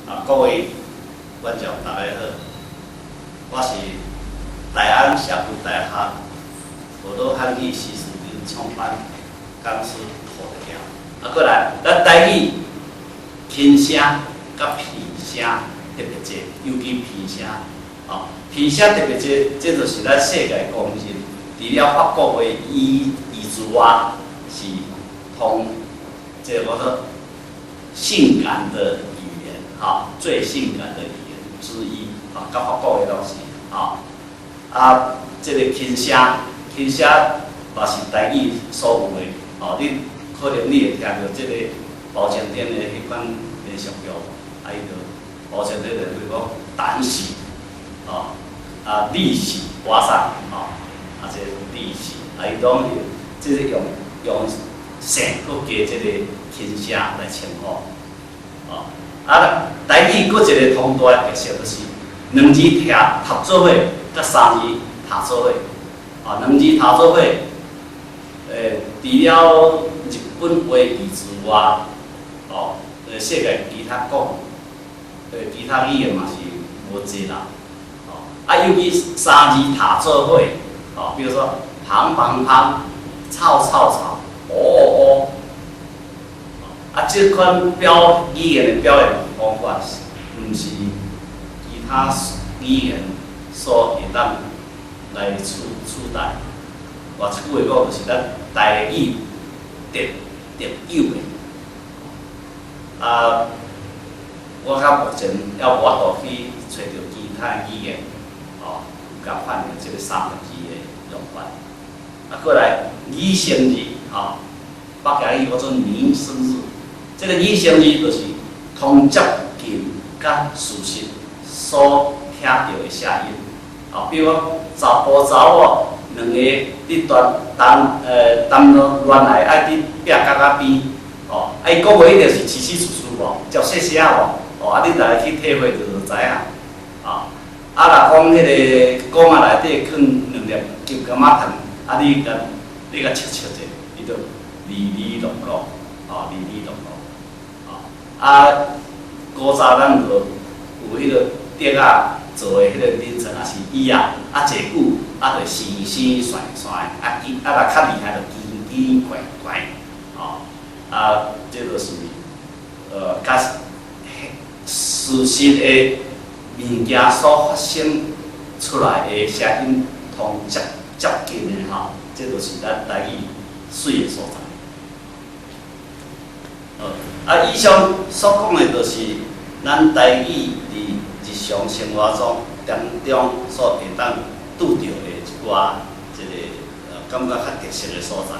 啊，各位觀眾大家好，我是大安社區大學河洛漢語師資創辦講師胡德耀。啊，過來，咱台語輕聲佮平聲特別濟，尤其平聲，哦，平聲特別濟，這就是咱世界公認，除了法國話以之外，是通這個叫做性感的語言，吼，最性感的語言之一，吼，佮法國話攏是，吼，啊，這個輕聲，輕聲嘛是台語所有的，吼，你可能你會聽著這個包青天的彼款連續劇，啊，伊就包青天就會講膽是，吼，啊，你是我啥，吼，啊，這個你是，啊，伊攏是這個用姓閣加這個輕聲來稱呼，吼，啊，台語閣一個通大的特色就是兩字疊合做伙，佮三字疊做伙，啊，兩字疊做伙，除了日本話以之外，哦，世界其他國，其他語言嘛是無濟啦，哦，啊，尤其三字疊做伙，哦，比如說砰砰砰、吵吵吵、哦哦哦，啊，這款語言的表現方法，毋是其他語言所會當來取代。換一句話講，就是咱台語特有的。啊，我到目前猶無法度去揣著其他語言，哦，有仝款的這個三個字的用法。啊，過來擬聲字，吼，北京語叫做擬聲字。這個擬聲字就是通接近佮事實所聽著的聲音。哦，比如講查埔查某兩个佇談談戀愛，愛佇壁角仔邊，哦，啊伊講話一定是淒淒楚楚無，足細聲無，哦，啊你逐家去體會就知影，哦，啊若講彼個果仔內底囥兩粒金柑仔糖，啊你共切切者，伊就離離落落，哦，離離落落，哦，啊古早咱就有彼個竹仔做的彼個眠床，抑是椅仔，啊坐久啊就生生旋旋，啊吱啊若較厲害就吱吱怪怪，哦，啊這就是佮事實的物件所發生出來的聲音通接近的吼，這就是咱台語媠的所在。啊，以上所講的，就是咱台語佇日常生活中當中所會當拄著的一寡這個感覺較特色的所在。